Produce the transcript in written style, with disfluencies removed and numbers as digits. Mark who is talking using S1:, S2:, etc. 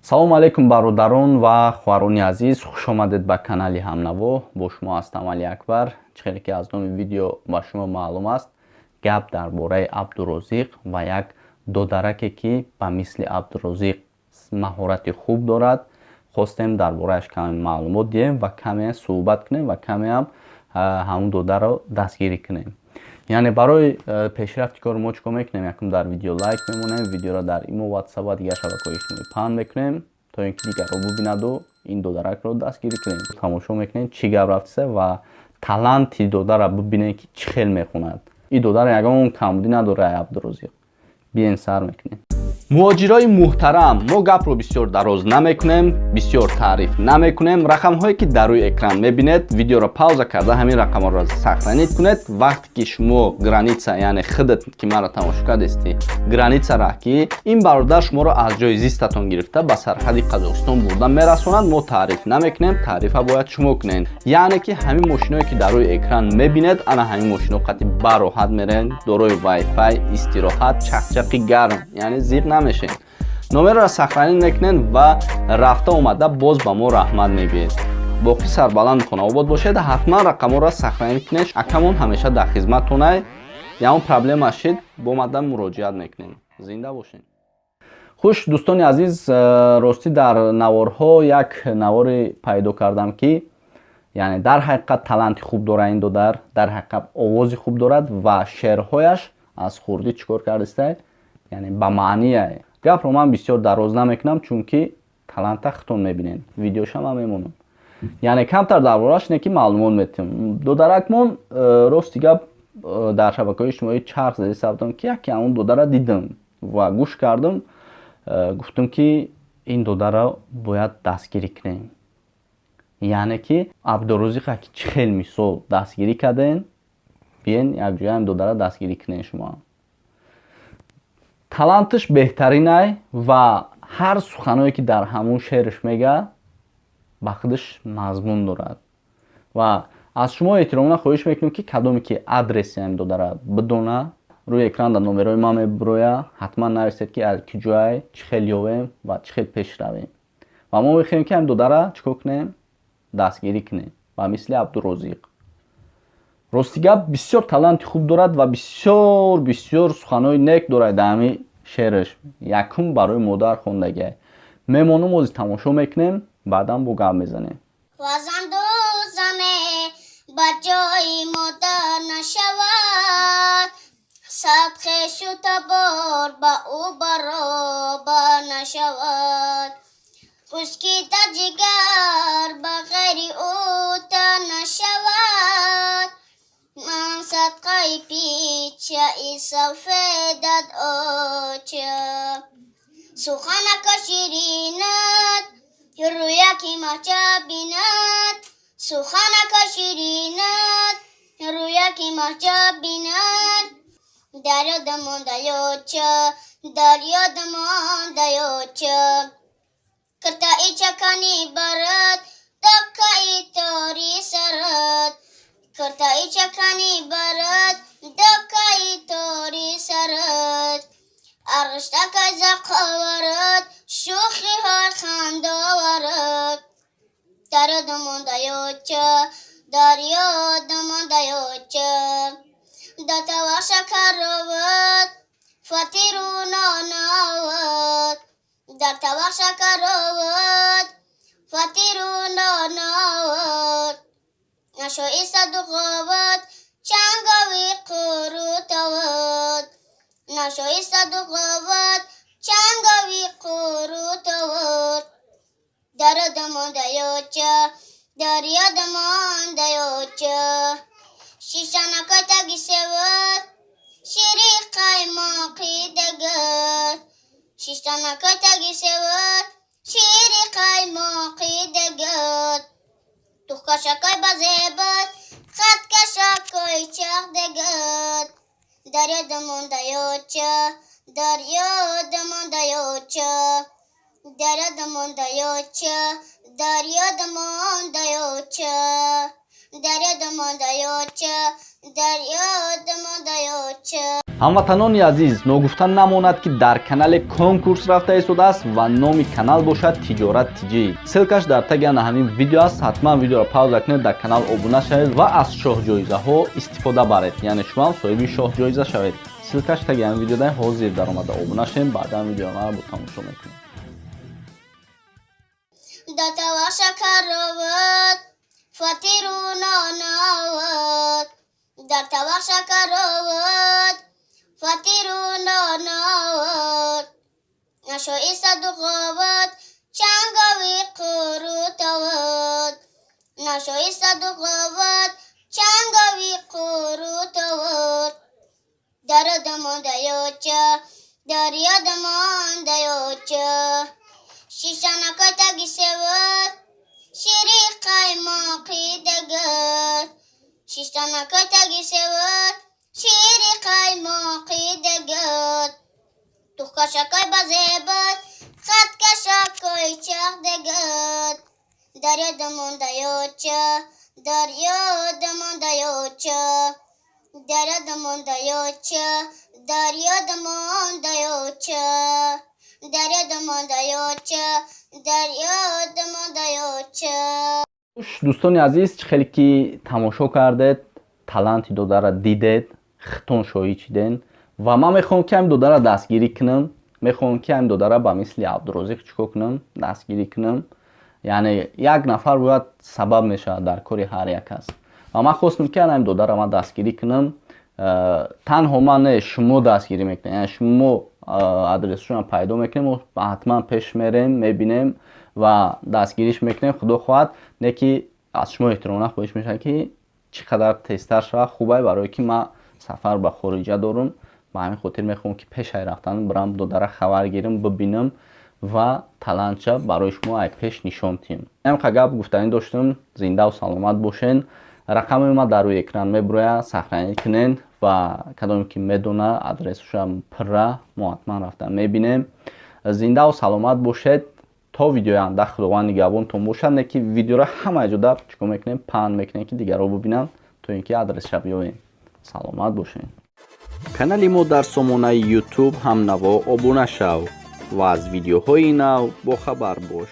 S1: Салому алейкум, бародарон ва хоҳарони азиз, хушомадед ба канали Ҳамнаво. Бо шумо ҳастам Али Акбар. Чӣ хеле ки аз номи видео ба шумо маълум аст, гап дар бораи Абдурозиқ ва як додараке, ки ба мисли Абдурозиқ маҳорати хуб дорад. Хостем дар борааш каме маълумот диҳем ва каме суҳбат кунем ва камеам ҳамун додарро дастгирӣ кунем. Яъне барои пешрафти кори мо чӣ кор мекунем? Якум, дар видео лайк мемонем, видеоро дар имо, Ватсап ва дигар шабакаҳои иҷтимоӣ паҳн мекунем, то ин ки дигарро бубинаду ин додаракро дастгирӣ кунем. Тамошо мекунем, чӣ гап рафтиса, ва таланти додара бубинем, ки чӣ хел мехонад. Ин додара ягон камбудӣ надорад, Абдурозиқ. Биен, сар мекунем. Муҳоҷирои муҳтарам, мо гапро бисёр дароз намекунем, бисёр таъриф намекунем. Рақамҳое ки дар рӯи экран мебинед, видеоро пауза карда, ҳамин рақамҳоро сохранить кунед. Вақте ки шумо граница, яъне худат ки маро тамошо кардестӣ, граница ки ин бародар шуморо аз ҷои зистатон гирифта, ба сарҳади Қазоқистон бурда мерасонад. Мо таъриф намекунем, таърифа бояд шумо кунед. Яъне ки ҳамин мошиное ки дар рӯи экран мебинед, ана ҳамин мошино қати бароҳат мерен, дорои вайфай, истироҳат, чақчақи гарм, яъне зиқ намешед. Номерро сохранить мекунед ва рафта омада боз ба мо раҳмат мегӯед. Боқӣ сарбаланд, хонаобод бошед. Ҳатман рақамҳоро сохранить кунед. Акамон ҳамеша дар хизматтонай. Ягон проблема шид, бо мада муроҷиат мекунем. Зинда бошед. Хуш, дӯстони азиз, ростӣ дар наворҳо як наворе пайдо кардам, ки яъне дар ҳақиқат таланти хуб дорад ин додар, дар ҳақиқат овози хуб дорад ва шеърҳояш аз хурдӣ чӣ кор кардистай, яъне ба маъние. Гапро ман бисёр дароз намекунам, чунки таланта худтон мебинед, видеоша ман мемонам. Яъне камтар дар борааш не ки маълумот метиҳам. Додаракмон, рости гап, дар шабакаҳои иҷтимоӣ чарх зади сабтам, ки яке ҳамун додара дидам ва гӯш кардам, гуфтам, ки ин додарро бояд дастгирӣ кунем. Яъне ки Абдурозиқа ки чӣ хел мисол дастгирӣ кардем, биен якҷоя ин додара дастгирӣ кунем. Шумо таланташ беҳтаринай ва ҳар суханое ки дар ҳамун шеъраш мега, ба худаш мазмун дорад. Ва аз шумо эҳтиромона хоҳиш мекунем, ки кадоме ки адреси ҳамин додара бидона, рӯи экран дар номерои ман мебуроя, ҳатман нависед, ки аз куҷоай, чӣ хел ёвем ва чӣ хел пеш равем. Ва мо мехоҳем, ки ҳамин додара чӣ кор кунем? Дастгирӣ кунем ба мисли Абдурозиқ. Рости гап, бисёр таланти хуб дорад ва бисёр бисёр суханҳои нек дорад дар ҳамин шеъраш. Якум барои модар хондагиай. Мемонум, ози тамошо мекунем, баъдан бо гап мезанем.
S2: Фарзанду зане ба ҷои модар нашавад, сад хешу табор ба ӯ баробар нашавад, хушки дар ҷигар ба ғайри ӯ тар нашавад. Ман садқаи пичаи сафедат, оча. Суханака ширинат, рӯяки маҳҷаб бинад. Суханака ширинат, рӯяки маҳҷаб бинад. Дар ёдам монда, ёча, дар ёдам монда, ёча. Киртаи чакани барат, даккаи тори сарат. Киртаи чакани барат, даккаи тори сарат. Арғиштакай зақоварат, шӯхиҳои хандоварат. Дар ёдам монда, ёча, дар ёдам монда, ёча. Дар тавақ шакар овад, фатиру нон овад. Дар тавақ шакар овад, фатиру нон овад. Нашоиста дуғовад, чангови қурут овад. Нашоиста дуғовад, чангови қурут овад. Дар ёдам монда, ёча, дар ёдам монда, ёча. Шишанакай таги севад, шири қаймоқи дагад. Шиштанакай таги севад, шири қаймоқи дагад. Тухкашакай ба зебад, хаткашакай чақ дагад. Дар ёдам монда, ёча, дар ёдам монда, ёча. Дар ёдам монда, ёча, дар ёдам монда, ёча. Дар ёдам монда, ёча, дар ёдам монда, ёча.
S1: Ҳамватанони азиз, ногуфта намонад, ки дар канале конкурс рафта истодааст ва номи канал бошад «Тиҷорат Тиҷӣ». Ссылка ш дар таги ана ҳамин видео аст. Ҳатман видеоро пауза кунед, дар канал обуна шавед ва аз шоҳҷоизаҳо истифода баред, яъне шумоам соҳиби шоҳҷоиза шавед. Ссылка ш таги ҳамин видеода. Ҳозир даромада обуна шавем, баъдан видеоро бо тамошо мекунем.
S2: Дар тава шакар овад, фатиру нон овад. Дар тава шакар овад, фатиру нон овад. Нашоиста дуғовад, чангови қурут овад. Нашоиста дуғовад, чангови қурут овад. Дар ёдам мондаёча, дар ёдам мондаёча. Шишанакай таги севад, шири қаймоқи дагад. Шиштанакай таги севад, шири қаймоқи дагад. Тухкашакай базебад, хаткашакай чақ дагад. Дар ёдам мондаёча, дар ёдам мондаёча. Дар ёдам мондаёча, дар ёдам мондаёча. Дар ёдам мондаёча, дар ёдам мондаёча.
S1: Дӯстони азиз, чӣ хеле ки тамошо кардед, таланти додара дидед, хитон шоҳид шиден. Ва ман мехоҳам, ки ҳамин додара дастгирӣ кунам. Мехоҳам, ки ҳамин додара ба мисли Абдурозиқ чӣ кор кунам? Дастгирӣ кунам. Яъне як нафар бояд сабаб мешавад дар кори ҳар як кас. Ва ман хостам, ки ҳамин додара ман дастгирӣ кунам. Танҳо ман не, шумо дастгирӣ мекунед, яъне шумо адресшонро пайдо мекунем, ҳатман пеш мерем, мебинем ва дастгириш мекунем, худо хоҳад. Не ки аз шумо эҳтиромона хоҳиш мешавад, ки чӣ қадар тезтар шавад, хубай, барое ки ман сафар ба хориҷа дорум. Ба ҳамин хотир мехоҳам, ки пешай рафтан бирам, додара хабар гирам, бибинам ва талантша барои шумо ай пеш нишон диҳем. Ҳамқа гап гуфтанӣ доштам. Зиндаву саломат бошен. Рақами ма дар рӯи экран мебурояд, сохранить кунен. Ва кадоме ки медона адресушам пурра, мо ҳатман рафта мебинем. Зиндаву саломат бошед то видеои оянда. Худованд нигаҳбонтон бошад. Не ки видеоро ҳамаи ҷода чӣ кор мекунем? Паҳн мекунем, ки дигарро бибинанд, то ин ки адресша биёем. Саломат бошед. Канали мо дар сомонаи Ютуб «Ҳамнаво» обуна шав ва аз видеоҳои нав бохабар бош.